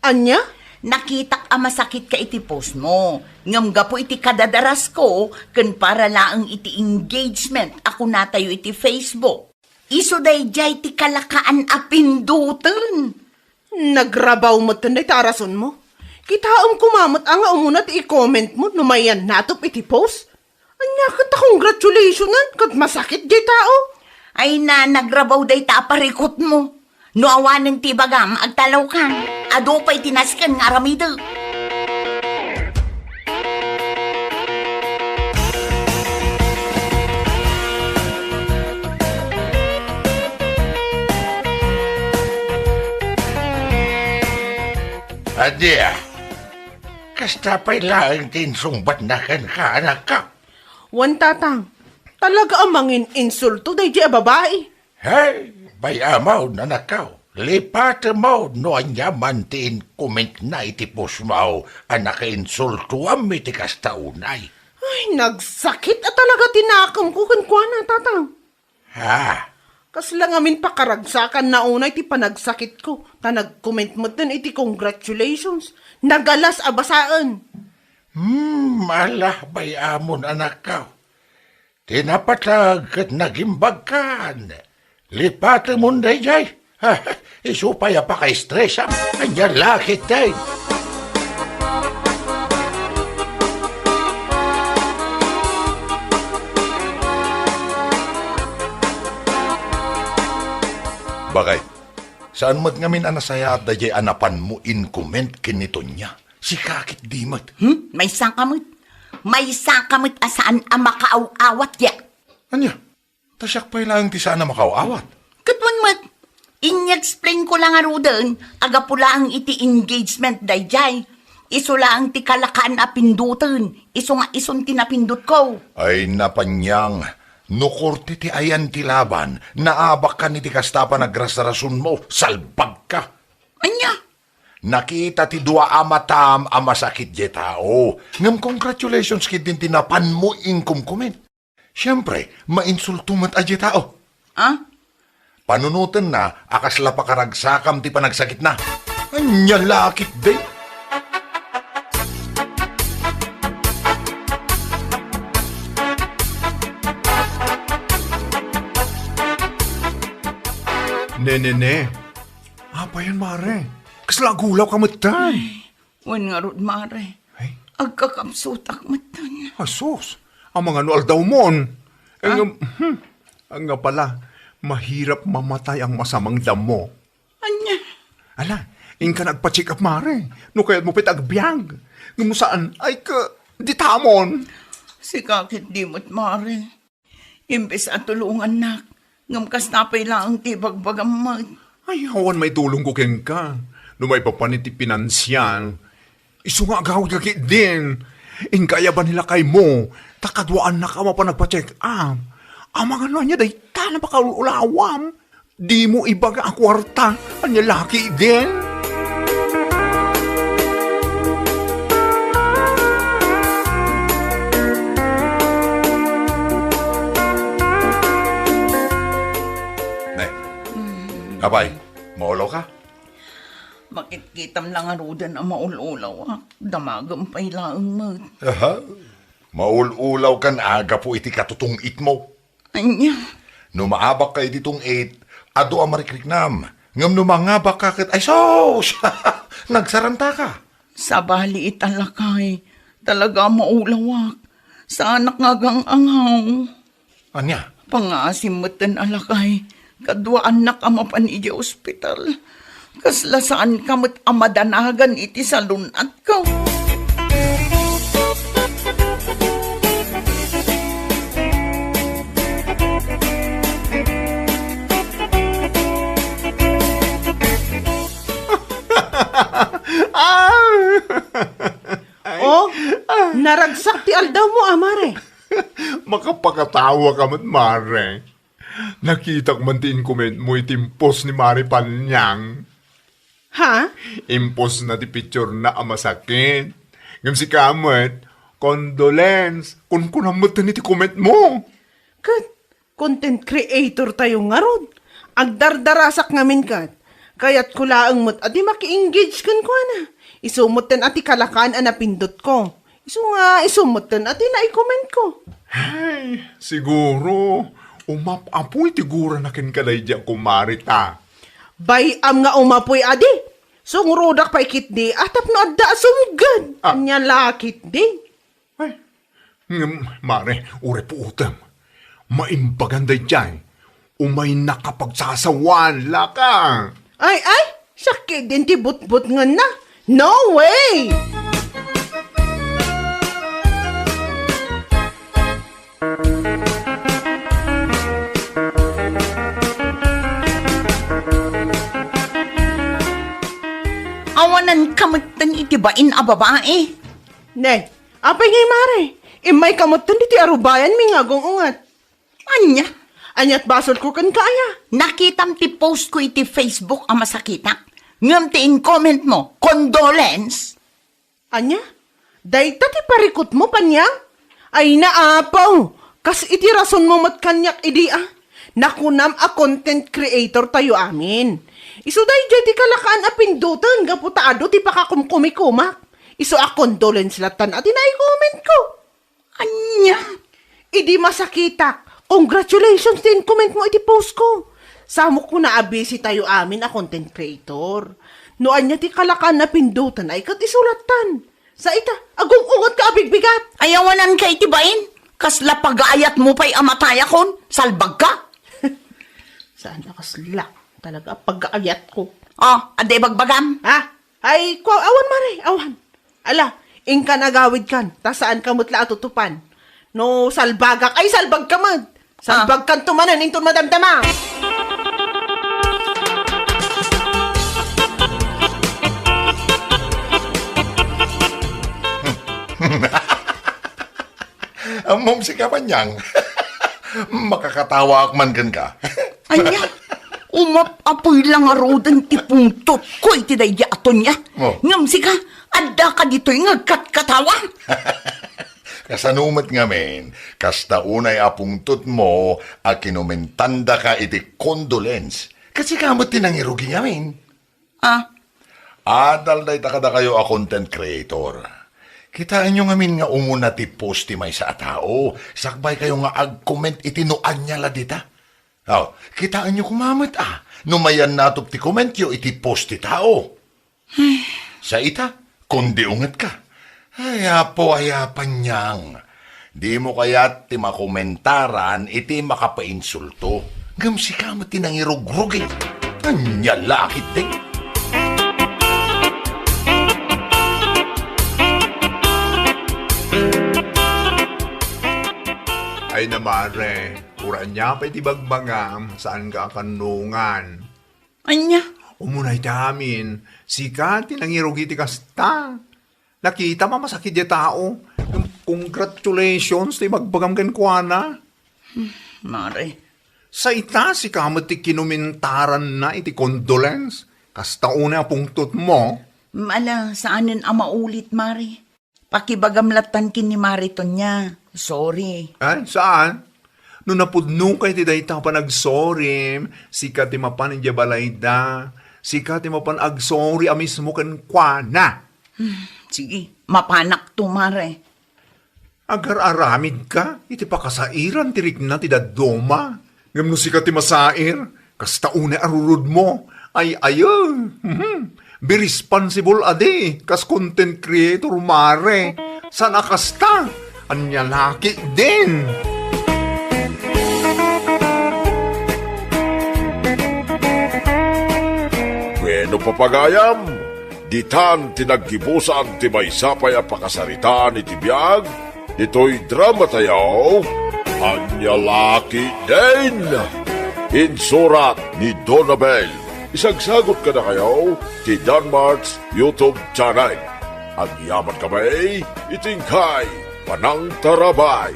Ania? Nakitak a masakit ka iti post mo. Ngem gapu iti kadadarasko, ken para laeng iti engagement a kunatayo iti Facebook. Isu daydiay ti kalakaan a pindoten. Nagrabaw metten dayta a rasonmo. Kitaem koma met a nga umuna ti i-comment mo no mayan natop iti post. Ania ket ta congratulationan ket masakit diay tao. Ay na, nagrabaw dayta a parikutmo. No awanen ti ibagam, agtalawka. Adu pay ti nasken nga aramidek. Ania, kasta pay laeng ti insungbatna kenka, anakko? Wen, tatang, talaga a mangin-insulto daydiay a babai. Hey, bay-amon, anakko. Lipatemon no ania man ti inkomentna iti postmo a nakainsultoam iti kasta unay. Ay, nagsakit a talaga ti nakemko kenkuana, tatang. Ha? Kasla ngamin pakaragsakanna unay ti panagsakitko, ta nagkoment metten iti congratulations. Nagalas a basaen. Hmm, ala, bay-amon, anakko. Ti napateg ket nagimbagkan. Lipatemon daydiay. Isu pay a pakaestresam. Ania la ketdi? Bakay, saan met ngamin a nasayaat daydiay a napanmo inkoment ken ni Tonia? Sika ketdi met. Hmm? Maysaka met. Maysaka met a saan a makaaw-awat, ya. Ania? Ta siak pay laeng ti saan a makaaw-awat. Ket wen met, Inyexplain ko la ngaruden a gapu laeng iti engagement daydiay. Isu laeng ti kalakan a pindoten, isu nga isun ti napindotko. Ay, Panyang, no korte ti ayan ti laban, naabakkan iti kasta a panagrasrasonmo, salbagka. Ania? Nakita ti dua a matam a masakit diay tao. Ngem congratulations ketdin ti napanmo inkumkumen. Siempre, mainsulto met a diay tao. Ah? Panunotenna a kasla pakaragsakam ti panagsakitna. Ania la ketdi? Ne, ne, ne. Apayen, mare? Kasla agulawka metten? Wen ngarud, mare. Ay? Agkakapsutak metten. Asus, amangan no aldawmon? Eh, Ah? ngem, hmm, nga pala, mahirap mamatay ang masamang damo. Ania? Ala, inka nagpa-check up, mare. No kayatmo pay ti agbiag. Ngem no saan, ay ka, ditamon. Sika ketdi met, mare. Imbes a tulongannak, ngem kasta pay laeng ti ibagbagam met. Ay, awan maitulongko kenka. No maipapan iti pinansial, isu nga agawidka ketdin. Inka aya ba ni lakaymo, ta kaduaannak a mapan nagpa-check up. Amangan no ania dayta a napakaul-ulawam. Dimo ibaga a kuarta. Ania la ketdin? Ne. Mm. Apay, maulawka? Makitkitam la ngaruden a maul-ulawak. Damagem pay laeng met. Aha. Maul-ulawkan a gapu iti katutong-itmo. Ania? No maabakka iti tong-it, adu a marikriknam. Ngem no mangabakka ket, ay sus! Nagsarantaka. Sabali ita lakay, talaga a maulawak. Saanak nga agang-angaw. Ania? Pangaasim metten a lakay, kaduaannak a mapan idiay ospital. Kasla saanka met a madanagan iti salun-atko. Ah! Ay. Oh, naragsak ti aldawmo, a, mare. Makapakatawaka met, mare. Nakitak man ti inkomentmo iti impos ni Mare Panyang. Ha? Impos na ti picture na a masakit. Ngem sika met, condolence, kunkunam met iti comment mo. Ket, content creator tayo ngarud. Agdardarasak ngamin ket. Kayatko laeng met a di maki-engage kenkuana. Isu metten a ti kalakan a napindotko. Isu nga, isu metten a ti nai-comment ko. Ay, siguro, umap-apoy ti gurana kenka daydi a kumare ta. Bay-am nga umapoy adi. Sungrudak pay ketdi a tapno adda a sumged. Ah. Ania la ketdi? Ay, ngem, mare, uray puotem. Maimbagan daydiay. Umaynak a pagsasawan, laka! Ay, ay! Sakit din ti butbutngenna. No way! Awanan kametten iti bain a babae. Ne, apay ngay, mare? Immay kametten iti arubayanmi nga agung-unget. Ania? Aniat basolko kenka aya? Nakitam ti post ko iti Facebook a masakitak. Ngem ti in-comment mo, condolence? Ania? Dayta ti parikutmo, Panyang? Ay, naapaw! Kas iti rasonmo met kaniak idi a. Nakunam a content creator tayo amin. Isu daydiay ti kalakaan a pindoten gapu ta adu ti pakakumkumikomak. Isu a condolence lattan a ti nai-comment ko. Ania? Idi masakitak, congratulations ti in-comment mo iti post ko. Samok ko na a busy tayo amin a content creator. No ania ti kalakan a pindotan ay ket isulattan. Sa ita, agung-unget ka a bigbigat. Ayawanan ka iti bain. Kasla pagaayat mo pay a matayakon. Salbag ka. Saan a kasla? Talaga, pagaayat ko. Oh, adda ibagbagam? Ha? Ay, ko, awan, mare, awan. Ala, inkan agawidkan, ta saanka met la a tutupan. No salbagak, ay salbagka met. Ah. Salbagkanto manen inton madamdama. Ammom sika, Panyang. Makakatawaak man kenka. Ania? Umap-apoy la ngaruden ti pungtotko iti daydi a Tonia. Oh. Ngem sika, addaka ditoy nga agkatkatawa? Kasano met ngamin, kasta unay a pungtotmo a kinumentandaka iti condolence. Ket sika met ti nangirugi ngamin. Ah? Adal dayta kadakayo a content creator. Kitaenyo ngamin nga umuna ti post ti maysa a tao, sakbaykayo nga ag-comment iti no ania la dita. Aw, kitaenyo koma met a, no mayannatop ti commentyo iti post ti tao. Sa ita, kundi ungetka. Ay, Apo, ay, Panyang. Dimo kayat ti makomentaran iti makapainsulto? Ngem sika met ti nangirugrugi. Ania la ketdi? Ay na, mare, uray ania pay ti bagbagam, saanka a kannungan. Ania? Umuna iti amin, sika ti nangirugi ti kasta. Nakitam a masakit diay tao. Congratulations ti ibagbagam kenkuana. Mare. Sa ita, sika met ti kinumentaranna iti condolence. Kasta unay a pungtotmo. Ala, saanen a maulit, Mare. Pakibagam lattan ken ni Mare Tonia. Sorry. Ay, saan? No napudnoka iti dayta a panagsorim, sika ti mapan idiay balayda. Sika ti mapan agsorry a mismo kenkuana. Hmm, sige, mapanakto, Mare. Agar-aramidka iti pakasairan ti rikna ti dadduma. Ngem no sika ti masair, kasta unay a rurudmo. Ay, ayo. Mhm. Be responsible a di, kas content creator, Mare. Saan a kasta? Ania la ketdin? Bueno, papagayam, ditan ti naggibusan ti maysa pay a pakasaritaan iti biag ditoy dramatayo, Ania la ketdin? Insurat ni Donabel. Isagsagut kadakayo ti Danmart's YouTube channel. Agyamankami iti inkay panangtarabay.